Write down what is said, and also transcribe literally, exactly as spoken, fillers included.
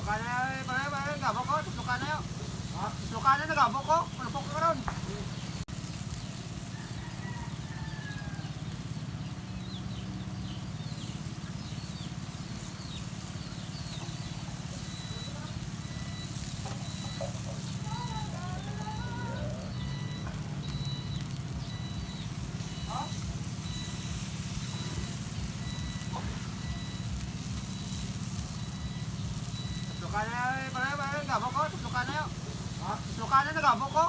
Pare, pare, pare, gabok ko, tuslokan na yun. Ha? Tuslokan na, nagabok ko. Malupok ka ron. Tuslokan na, pare, pare, gabok ko, tuslokan na yun. Ha? Tuslokan na, nagabok ko.